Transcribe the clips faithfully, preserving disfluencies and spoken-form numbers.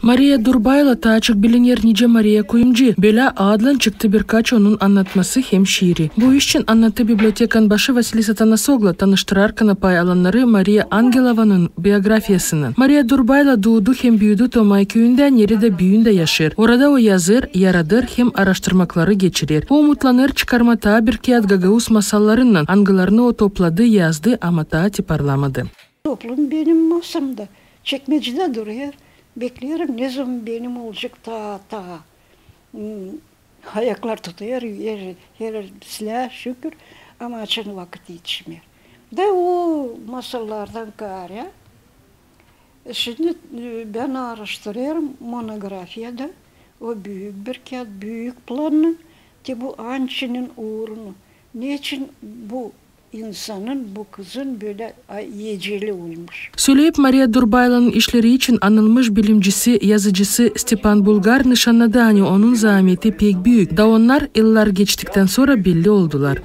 Mariya Durbayla taa çok biliner nicä Mariya Kuyumcu. Bölä adlan çıktı birkaç onun annatması hem şiiri. Bu iş için annattı bibliotekanın başı Vasilisa Tanasoglu, tanıştırarkan pay alannarı Mariya Angelovanın biografiyasınnan. Mariya Durbayla duudu hem büüdü Tomay küüyündä, neredä büün dä yaşêêr. Orada o yazêr, yaradêr hem aaraştırmakları geçirer. O umutlanêr çıkarmaa taa bir kiyat gagauz masallarınnan, angılarını o topladı, yazdı, ama taa tiparlamadı. Toplum benim masamda, çekmecedä durêr. Bekleerim, ne zaman benim olacek taa, taa. Hmm, ayaklar tutêr, her, her islää, şükür, ama açan vakıt etişmeer. Da o masallardan kaarä, şindi, e, bän aaraştırêrım monografiyada o büük bir kiyat, büük plannı, te bu ançinin uurunu. Neçin bu insanın, bu kızın bölä, a, eceli olmuş? Söleyip, Mariya Durbaylanın işleri için anılmış bilimcisi, yazıcısı Stepan Bulgar nışannadı, ani onun zaameti pek büük. Da onnar, yıllar geçtiktän sora, belli oldular.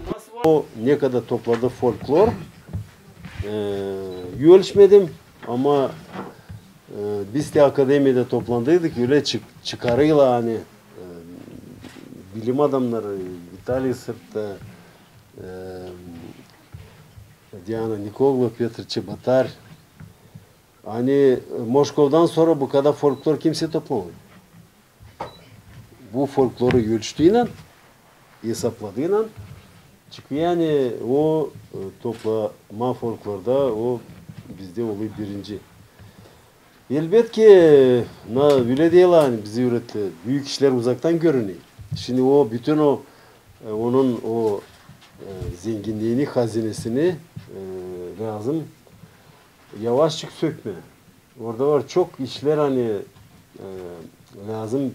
O ne kadar topladı folklor, e, ölçmedim, ama, e, biz te akademiyada toplandıydık, ölä çık-, çıkarıyla, ani, e, bilim adamnarı, Vitaliy Sırtta, e, Diana Nikoglu, Pötr Çebotar. Ani, e, Moşkovdan sora bu kadar folklor kimsey toplamadı. Bu folkloru ölçtüynän, esapladıynan çıkêr, ani o, e, toplamaa folklorda o bizdä olêr birinci. Elbetki, na, ölä diil, ani bizi üüretti. Büük işlär uzaktan görüner. Şindi o, bütün o, e, onun o, e, zenginniini, hazinesini, e, lääzım yavaşçık sökmää. Orada var çok işlär, ani, e, lääzım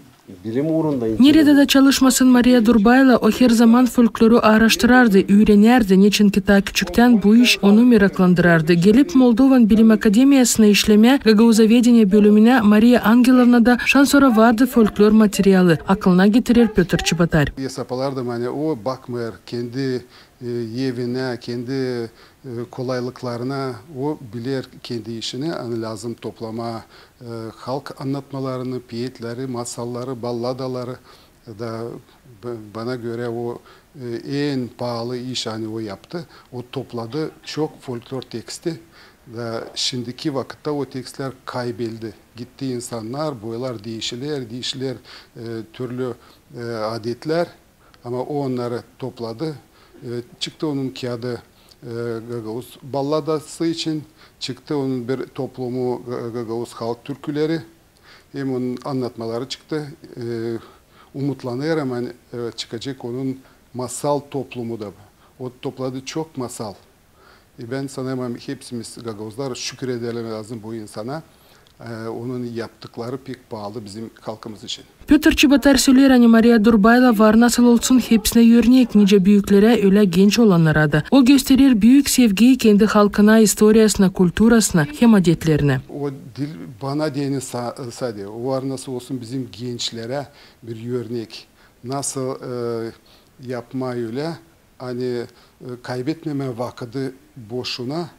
bilim uurunda. Neredä dä çalışmasın Mariya Durbayla, o her zaman folkloru aaraştırardı, üürenärdi, neçinki taa küçüktän bu iş onu meraklandırardı. Gelip Moldovanın bilim akademiyasına işlemää, gagauzovedeniye bölümünä, Mariya Angelovnada şansora vardı folklor materialı, aklına getirer Pötr Çebotar. Esapladım, ani o bakmêêr kendi, e, evinä, kendi e, kolaylıklarına, o biler kendi işini, ani lääzım toplamaa, e, halk annatmalarını, peetleri, masalları, balladaları. Da b-, bana görä o, e, en paalı iş, ani o yaptı. O topladı çok folklor teksti. Da şindiki vakıtta o tekstlär kaybeldi. Gitti insannar, boylar diişiler, diişiler, e, türlü, e, adetlär. Ama o onnarı topladı. E, çıktı onun kiyadı, e, gagauz balladası için, çıktı onun bir toplumu, ga-, gagauz halk türküleri. Hem onun annatmaları çıktı. E, umutlanêrım, ani, e, çıkacek onun masal toplumu da. O topladı çok masal. E, bän sanêrım, hepsimiz gagauzlar şükür edelim lääzım bu insana. E, onun yaptıkları pek paalı bizim halkımız için. Pötr Çebotar söleer, ani Mariya Durbayla var nasıl olsun hepsinä örnek, nicä büüklerä, ölä genç olannara da. O gösterer büük sevgiyi kendi halkına, istoriyasına, kulturasına hem adetlerinä. O diil bana deyni sa-, sade, o var nasıl olsun bizim gençlerä bir örnek. Nasıl, e, yapmaa ölä, ani, e, kaybetmemää vakıdı boşuna,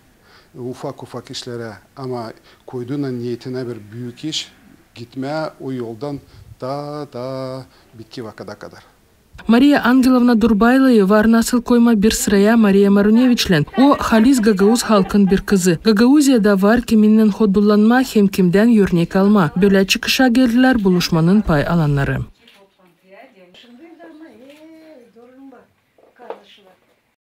e, ufak-ufak işlerä, ama koydunan neetinä bir büük iş, gitmää o yoldan taa, taa bitki vakıda kadar. Mariya Angelovna Durbaylayı var nasıl koymaa bir sıraya Mariya Maruneviçlän. O, halis gagauz halkın bir kızı. Gagauziyada var kiminnän hodullanmaa hem kimdän örnek almaa. Bölä çıkışa geldilär buluşmanın pay alannarı.